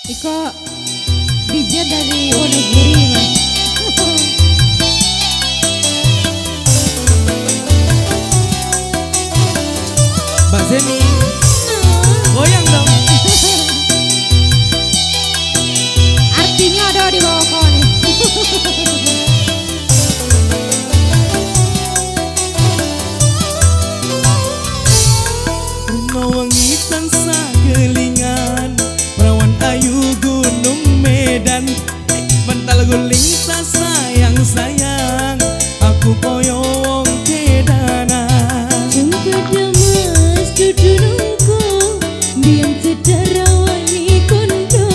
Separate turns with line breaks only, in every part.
Iko DJ dari Wonogiri, Mas.
Mbak Zemi, goyang dong.
Artinya ada di bawah kau nih.
Wengi tansah kelingan, perawan ayu Gunung Medan. Mental guling tak sayang sayang, aku koyo wong kedanan.
Cengkedemes dudu nunggu, biyen cedera wani kondo.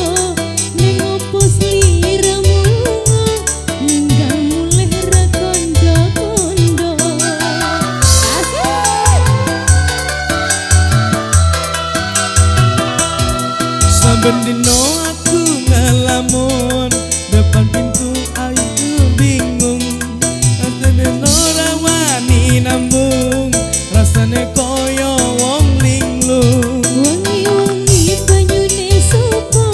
Ning opo sliramu ninggal mulih ra kondo-kondo.
Asik.
Saben dino aku ngelamun, depan pintu aku bingung. Asane ora wani nambung, rasane koyo wong linglung.
Wengi-wengi banyune sapa,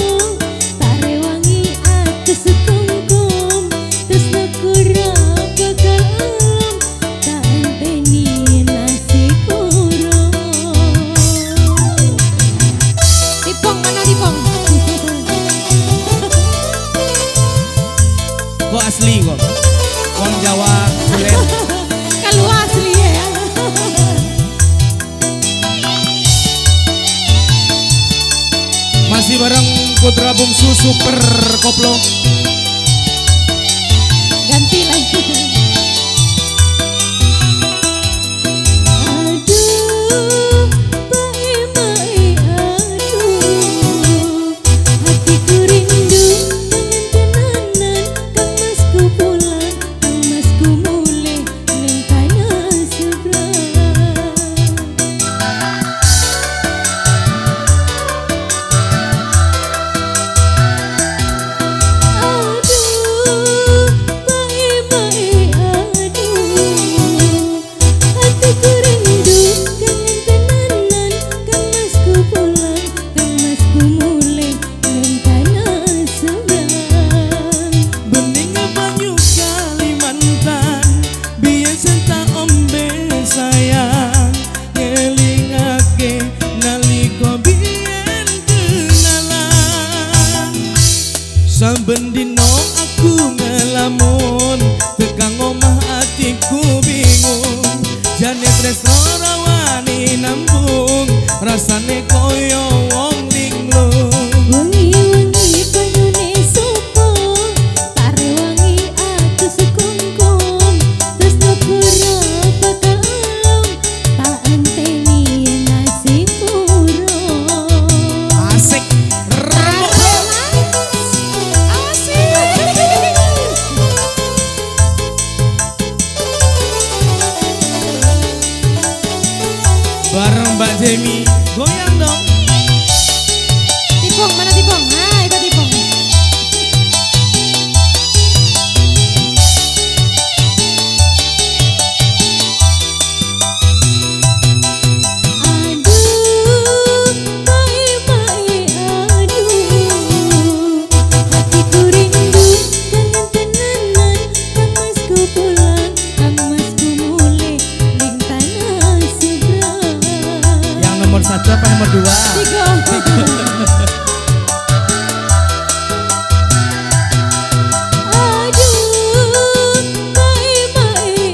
tak rewangi atus kungkum. Tresnaku ra bakal alem, tak enteni nasi kurung.
Tipong mana tipong?
Kok asli kok? Wong Jawa kulit.
Kalau asli ya.
Masih bareng Putra Bungsu Super Koplo.
Ganti lagi.
Aduh, bae mae aduh, hatiku rindu kangen tenanan. Kang Masku pulang, Kang Masku mulih ning tanah seberang. Aduh, bae mae aduh, hatiku rindu kangen tenanan. Kang Masku pulang, Kang Masku mulih ning tanah seberang.
Bening banyu Kalimantan, biyen tak ombe sayang. Ngelingake nalika biyen kenalan. Saben dino aku ngelamun, tekang omah atiku bingung. Jane tresno ora wani nambung, rasane koyo wong linglung.
Wengi-wengi banyune sapa, tak rewangi atus kungkum. Tresnaku ra bakal alem, tak enteni nasi kurung.
Asik. Remuk bro.
Asik.
Bareng Mbak Zemi, goyang dong.
Tipong mana tipong? Nah, itu tipong.
Aduh, bae mae aduh, hatiku rindu kangen tenanan. Kang Masku pulang, Kang Masku mulih ning tanah seberang.
Yang nomor 1 apa nomor 2?
Tiga.
Aduh, bae mae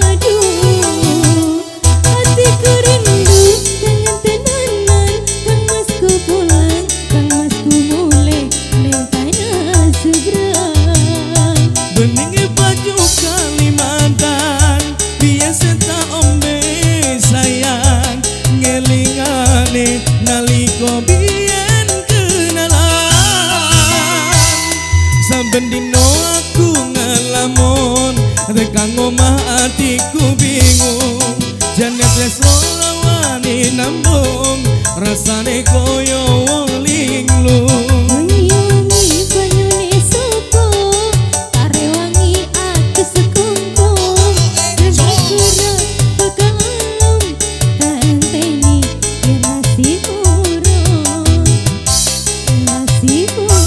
aduh, hatiku rindu kangen tenanan. Kang Masku pulang, Kang Masku mulih ning tanah seberang.
Bening baju Kalimantan, biasa tak ombe sayang. Ngelingane nalika biyen kenalan. Saben dino aku ngelamun, tekang omah atiku bingung. Jane tresno ora wani nambung, rasane koyo wong linglung.
Wengi-wengi banyune sapa, tak rewangi atus kungkum. Tresnaku ra bakal alem, tak enteni yen nasi urung. Nasi urung.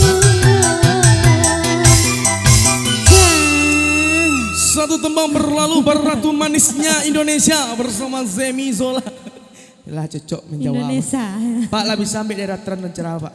Satu tembang berlalu berratu manisnya Indonesia bersama Zemi Zola. Lah cocok menjawab.
Indonesia.
Pak lah bisa ambil daerah tren dan cerah Pak.